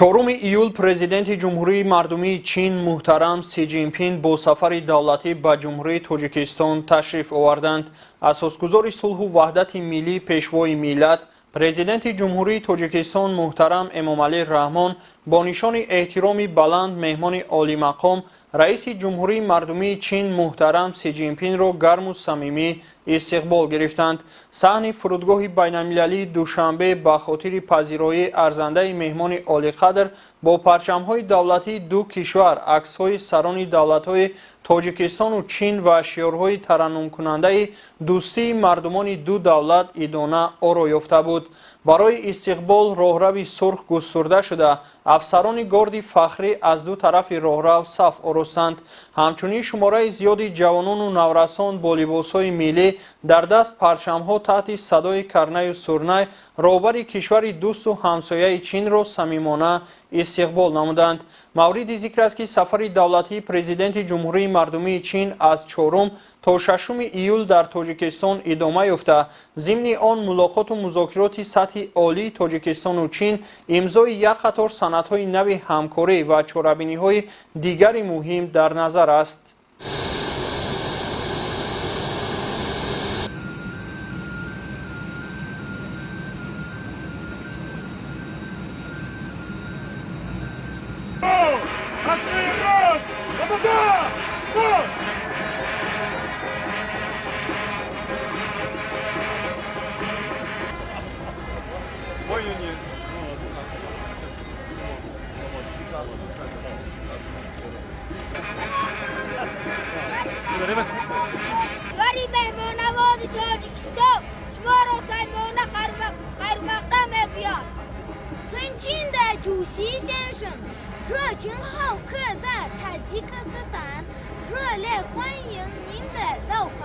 4 июл президенти Ҷумҳурии Мардумии Чин муҳтарам Си Ҷинпин бо сафари давлатӣ ба Ҷумҳурии Тоҷикистон ташриф оварданд. Асосгузори сулҳу ваҳдати миллӣ, пешвои миллат, президенти Ҷумҳурии Тоҷикистон муҳтарам Эмомалӣ Раҳмон бо нишони эҳтироми баланд меҳмони олимақом, раиси Ҷумҳурии Мардумии Чин муҳтарам Си Ҷинпинро гарму самимӣ истиқбол гирифтанд. Саҳни фурудгоҳи байналмилалии Душанбе ба хотири пазироии арзандаи меҳмони олиқадр бо парчамҳои давлатии ду кишвар, аксҳои сарони давлатҳои Тоҷикистону Чин ва шиорҳои тараннумкунандаи дӯстии мардумони ду давлат идона оро ёфта буд. Барои истиқбол роҳрави сурх густурда шуда, афсарони горди фахрӣ аз ду тарафи роҳрав саф оростанд. Ҳамчунин шумораи зиёди ҷавонону наврасон бо либосҳои миллӣ дар даст парчамҳо таҳти садои карнаю сурнай роҳбари кишвари дӯсту ҳамсояи Чинро самимона истиқбол намуданд. Мавриди зикр аст, ки сафари давлатии президенти Ҷумҳурии Мардумии Чин аз 4 то 6 июл дар Тоҷикистон идома ёфта, зимни он мулоқоту музокироти сатҳи олии Тоҷикистону Чин, имзои як қатор санадҳои нави ҳамкорӣ ва чорабиниҳои дигари муҳим дар назар аст. Кишвари меҳмоннавози Тоҷикистон шуморо самимона хайрмақдам мегӯяд. 尊敬的主席先生，热情好客的塔吉克斯坦热烈欢迎您的到访。